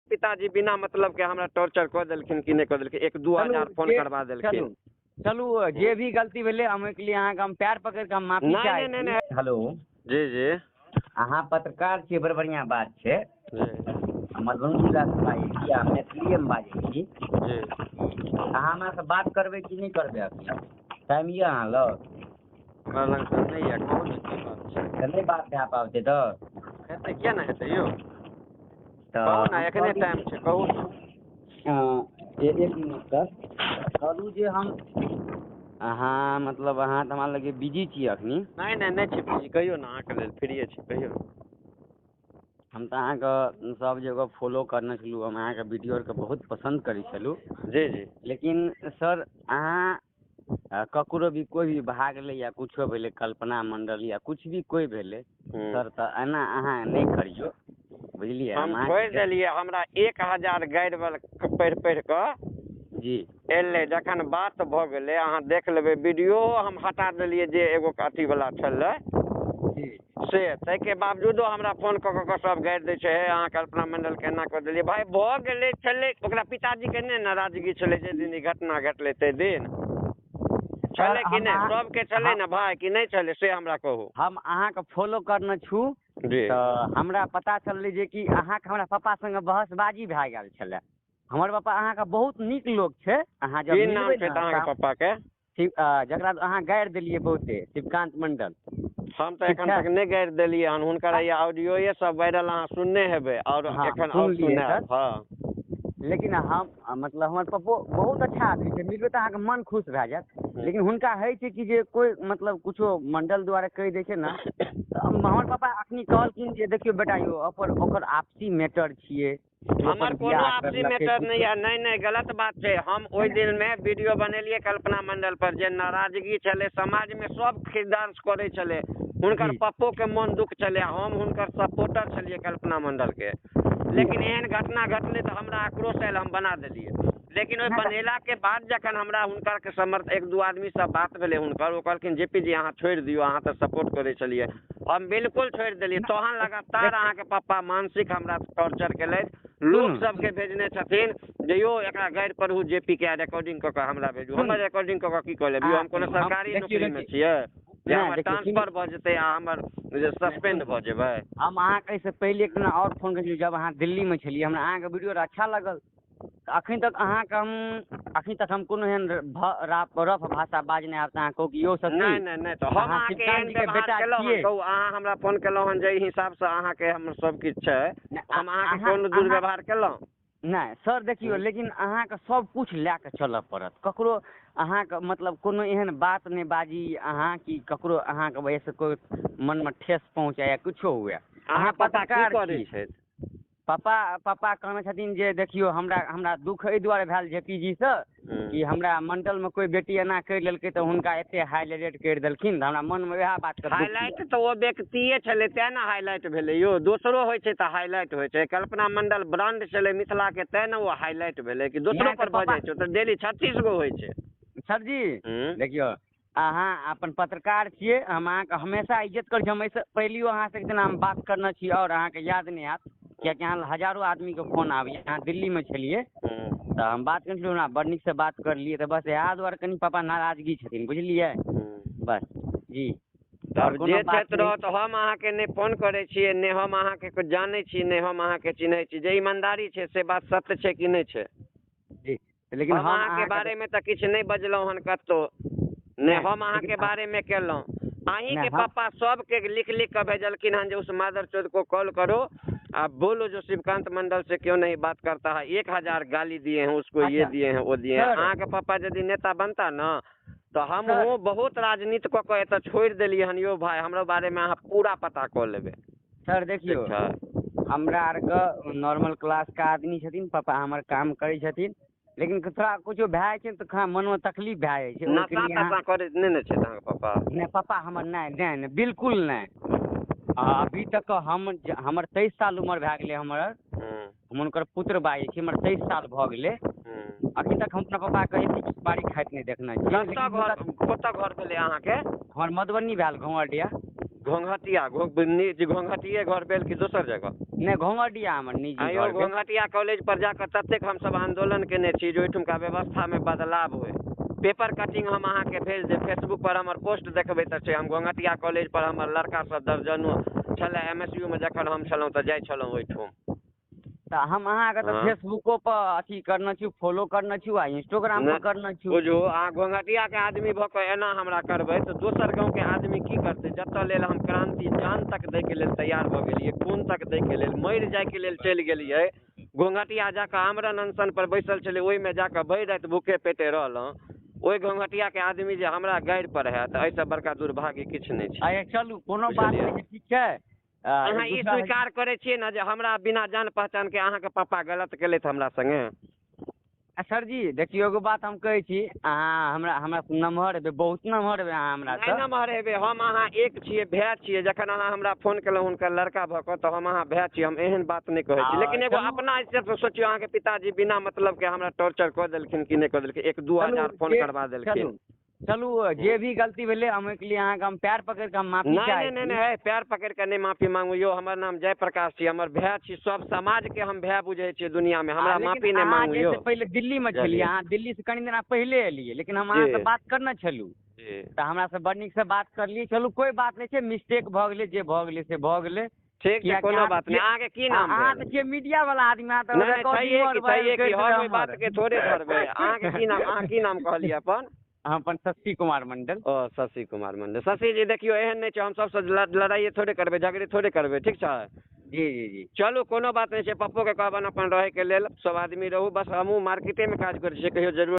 पिताजी बिना मतलब के हमरा टॉर्चर कऽ देलखिन कि नहि कऽ देलखिन, 1-2 हजार फोन करबा देलखिन। चलू जे भी गलती भेलै हम ओहिके लिए अहाँके हम पैर पकड़ि कऽ हम माफी चाहै छी। हेलो जी जी, अहाँ पत्रकार छियै, बड़ बढ़िआँ बात छै। मधुबनी जिलासँ बाजै छी आ मैथिलीएमे बाजै छी। जी, अहाँ हमरासँ बात करबै कि नहि करबै? अखन टाइम यऽ अहाँ लग? हमरा लग तऽ नहि यऽ, कहू ने की बात छै। तऽ नहि बात भए पाबतै तऽ हेतै, किया नहि हेतै यौ, कहू ने, एखने टाइम छै, कहू ने। एक मिनट सर, कहलहुँ जे हम अहाँ मतलब अहाँ तऽ हमरा लगैए बिजी छियै अखनी। नहि नहि नहि छी बिजी, कहियौ ने, अहाँके लेल फ्रीये छी, कहियौ। हम तऽ अहाँके सब जगह फॉलो करने छलहुँ, हम अहाँके वीडियो आरके बहुत पसन्द करै छलहुँ। जी जी। लेकिन सर अहाँ ककरो भी कोइ भी भाग लै या कुछो भेलै, कल्पना मंडल या कुछ भी कोइ भेलै सर, तऽ एना अहाँ नहि करियौ, बुझलियै? हम छोड़ि देलियै, हमरा 1000 गारि पढ़ि पढ़ि कऽ जी एलै। जखन बात भऽ गेलै, अहाँ देख लेबै वीडियो, हम हटा देलियै जे एगो अथीवला छलै से, ताहिके बावजूदो हमरा फोन कऽ कऽ सब गारि दै छै, हे अहाँ कल्पना मंडलके एना कऽ देलियै। भाय भऽ गेलै छलै, ओकरा पिताजीके नहि नाराजगी छलै जाहि दिन ई घटना घटलै ताहि दिन छलै कि नहि? सबके छलै ने भाय, कि नहि छलै से हमरा कहू। हम अहाँके फॉलो करने छु जी, तऽ हमरा पता चललै जे कि अहाँके हमरा पापा सङ्गे बहसबाजी भए गेल छलै। हमर पापा अहाँके बहुत नीक लोक छै, अहाँ जब की नाम छै अहाँके पापा के? जकरा अहाँ गारि देलियै बहुते, शिवकांत मंडल। हम तऽ एखन तक नहि गारि देलियै हन, हुनकर ऑडियोए सब वायरल अहाँ सुनने हेबै, आओर एखन आओर सुनायब। हँ, लेकिन हम मतलब हमर पप्पो बहुत अच्छा आदमी छै, मिलबै तऽ अहाँके मन खुश भए जायत। लेकिन हुनका होइ छै कि जे कोइ मतलब कुछो मंडल द्वारा कहि दै छै ने, तऽ हमर पापा अखनी कहलखिन जे देखियौ बेटा यौ, ओकर आपसी मैटर छियै। हमर कोनो आपसी मैटर नहि यऽ। नहि नहि, गलत बात छै। हम ओहि दिनमे वीडियो बनेलियै कल्पना मंडल पर, जे नाराजगी छलै समाजमे, सब डांस करै छलै, हुनकर पप्पोके मन दुख छलै, हम हुनकर सपोर्टर छलियै कल्पना मंडलके। लेकिन एहन घटना घटलै तऽ हमरा आक्रोश आयल, हम बना देलियै। लेकिन ओहि बनेलाके बाद जखन हमरा हुनकर समर्थ 1-2 आदमीसँ बात भेलै हुनकर, ओ कहलखिन जे पी जी अहाँ छोड़ि दियौ, अहाँ तऽ सपोर्ट करै छलियै। हम बिल्कुल छोड़ि देलियै। तहन लगातार अहाँके पप्पा मानसिक हमरा टॉर्चर केलथि, लोक सबके भेजने छथिन जे यौ एकरा गारि पढ़ू जे पी के, रिकॉर्डिंग कऽ कऽ हमरा भेजू। हमर रिकॉर्डिंग कऽ कऽ की कऽ लेब यौ? हम कोनो सरकारी नौकरीमे छियै जे हमर ट्रांसफर भऽ जेतै आ हमर सस्पेंड भऽ जेबै? हम अहाँके एहिसँ पहिले एक दिना आओर फोन केलियै जब अहाँ दिल्लीमे छलियै, हमरा अहाँके वीडियो अच्छा लागल। तऽ अखन तक अहाँके हम अखन तक हम कोनो एहन रफ भाषा बाजने आयब तऽ अहाँ कहू कि यौ सर नहि नहि नहि, तऽ हम अहाँके एहन व्यवहार केलहुँ हन? कहू, अहाँ हमरा फोन केलहुँ हन जाहि हिसाबसँ अहाँके हमर सब किछु छै, हम अहाँके कोनो दुर्व्यवहार केलहुँ? नहि सर, देखियौ, लेकिन अहाँके सब कुछ लए कऽ चलऽ पड़त। ककरो अहाँके मतलब कोनो एहन बात नहि बाजी अहाँ कि ककरो अहाँके वजहसँ कोइ मनमे ठेस पहुँचे या कुछो हुए। अहाँ पत्रकार करै छथि? पापा कहने छथिन जे देखियौ हमरा हमरा दुःख एहि दुआरे भेल जे पी जी सँ कि हमरा मंडलमे कोइ बेटी एना करि लेलकै तऽ हुनका एते हाइलाइट करि देलखिन, तऽ हमरा मनमे वएह बातके हाइलाइट तऽ ओ व्यक्तिए छलै तेँ ने हाइलाइट भेलै यौ। दोसरो होइ छै तऽ हाइलाइट होइ छै। कल्पना मंडल ब्रांड छलै मिथिलाके तेँ ने ओ हाइलाइट भेलै, कि दोसरो पर भऽ जाइ छै तऽ डेली 36 गो होइ छै। सर जी देखियौ, अहाँ अपन पत्रकार छियै, हम अहाँके हमेशा इज्जत करै छी। हम एहिसँ पहिलियो अहाँसँ एक दिना हम बात करने छी आओर अहाँके याद नहि हैत, कियाकि अहाँ हजारो आदमीके फोन आबैए। अहाँ दिल्लीमे छलियै तऽ हम बात कयने छलियै, हमरा बड़ नीकसँ बात करलियै, तऽ बस इएह दुआरे कनि पापा नाराजगी छथिन, बुझलियै? बस जी। तब जे क्षेत्र रहत, हम अहाँके नहि फोन करै छियै, नहि हम अहाँके जानै छी, नहि हम अहाँके चिन्है छी। जे ईमानदारी छै से बात सत्य छै कि नहि छै? जी, लेकिन हम अहाँके बारेमे तऽ किछु नहि बजलहुँ हन कतहु, नहि हम अहाँके बारेमे केलहुँ। अहीँके पापा सबके लिख लिख कऽ भेजलखिन हन जे उस मादर चोद को कॉल करो, आप बोलो जो शिवकांत मंडल से क्यों नहीं बात करता है, 1000 गाली दिए हैं उसको। अच्छा, ये दिए हैं वो दिए हैं। अहाँके पापा यदि नेता बनता न तऽ हमहूँ बहुत राजनीति कऽ कऽ एतऽ छोड़ि देलियै हन यौ भाय। हमरा बारेमे अहाँ पूरा पता कऽ लेबै। सर देखियौ, हमरा आरके नॉर्मल क्लासके आदमी छथिन, पापा हमर काम करै छथिन, लेकिन थोड़ा कुछो भए जाइ छै तऽ मनमे तकलीफ भए जाइ छै। नशा तशा करै नहि ने छै अहाँके पापा? नहि पापा हमर नहि नहि नहि, बिल्कुल नहि। अभी तक हम हमर 23 साल उमर भए गेलै हमर, हम हुनकर पुत्र बाजै छी, हमर 23 साल भऽ गेलै, अखन तक हम अपना पापाके एक सुपारी खाइत नहि देखने छी। कतऽ घर भेलै अहाँके? हमर मधुबनी भेल, घुमरडिया। घोंघटिया, घोंघटिये घर भेल कि दोसर जगह? नहि, घोंघटिया हमर निजी घर। घोंघटिया कॉलेज पर जाकऽ ततेक हमसब आंदोलन केने छी जे ओहिठुमका व्यवस्थामे बदलाव होइ। पेपर कटिंग हम अहाँके भेज देब, फेसबुक पर हमर पोस्ट देखबै तऽ छै। हम घोंघटिया कॉलेज पर हमर लड़का सब दर्जनो छलै, MSU मे जखन हम छलहुँ तऽ जाइ छलहुँ ओहिठुम। तऽ हम अहाँके तऽ फेसबुको पर अथी करने छी, फॉलो करने छी आ इंस्टोग्राम पर करने छी। बुझू अहाँ घोंघटिया के आदमी भऽ कऽ एना हमरा करबै तऽ दोसर गाँव के आदमी की करतै? जतऽ लेल हम क्रांति जान तक दै के लेल तैयार भऽ गेलियै, खून तक दै के लेल, मरि जाय के लेल चलि गेलियै। घोंघटिया जाकऽ आमरण अनशन पर बैसल छलै, ओहिमे जाकऽ भरि राति भूखे पेटे रहलहुँ। ओहि घोंघटिया के आदमी जे हमरा गाड़ि पर हैत, एहिसँ बड़का दुर्भाग्य किछु नहि छै। अच्छा चलू, कोनो बात नहि, ठीक छै। अहाँ ई स्वीकार करै छियै ने जे हमरा बिना जान पहचान के अहाँके पापा गलत केलथि हमरा संगे? सर जी देखियौ, एगो बात हम कहै छी, अहाँ हमरा हमरा नमहर हेबै, बहुत नमहर हेबै अहाँ हमरा। नहि नमहर हेबै, हम अहाँ एक छियै, भाय छियै। जखन अहाँ हमरा फोन केलहुँ हुनकर लड़का भऽ कऽ, तऽ हम अहाँ भाय छियै, हम एहन बात नहि कहै छी। लेकिन एगो अपना हिसाबसँ सोचियौ, अहाँके पिताजी बिना मतलब के हमरा टॉर्चर कऽ देलखिन कि नहि कऽ देलखिन? 1-2 हजार फोन करबा देलखिन। चलू, जे भी गलती भेलै हम ओहिके लिए अहाँके हम पैर पकड़ि कऽ हम माफी चाहै छी। नहि नहि, पैर पकड़ि कऽ नहि माफी मांगू यौ। हमर नाम जयप्रकाश छी, हमर भाय छी, सब समाज के हम भाय बुझै छियै दुनिया में, हमरा माफी नहि मांगू यौ। पहिले दिल्ली में छलियै, अहाँ दिल्ली से कनि दिना पहिले एलियै, लेकिन हम अहाँसँ बात करने छलहुँ तऽ हमरा से बड़ नीकसँ बात करलियै। चलू कोइ बात नहि छै, मिस्टेक भऽ गेलै, जे भऽ गेलै से भऽ गेलै। ठीक छै, कोनो बात नहि। अहाँके की नाम? अहाँ तऽ छियै मीडिया वाला आदमी, अहाँ तऽ हम ओहि बात के थोड़े धरबै। अहाँके की नाम? अहाँ की नाम कहलियै अपन? हम अपन शशि कुमार मंडल। ओ शशि कुमार मंडल। शशि जी देखियौ, एहन नहि छै, हम सबसँ लड़ाइए थोड़े करबै, झगड़े थोड़े करबै, ठीक छै? जी जी जी। चलू कोनो बात नहि छै, पप्पोके कहबनि अपन रहैके लेल, सब आदमी रहू। बस हमहूँ मार्केटेमे काज करै छियै, कहियो जरूरत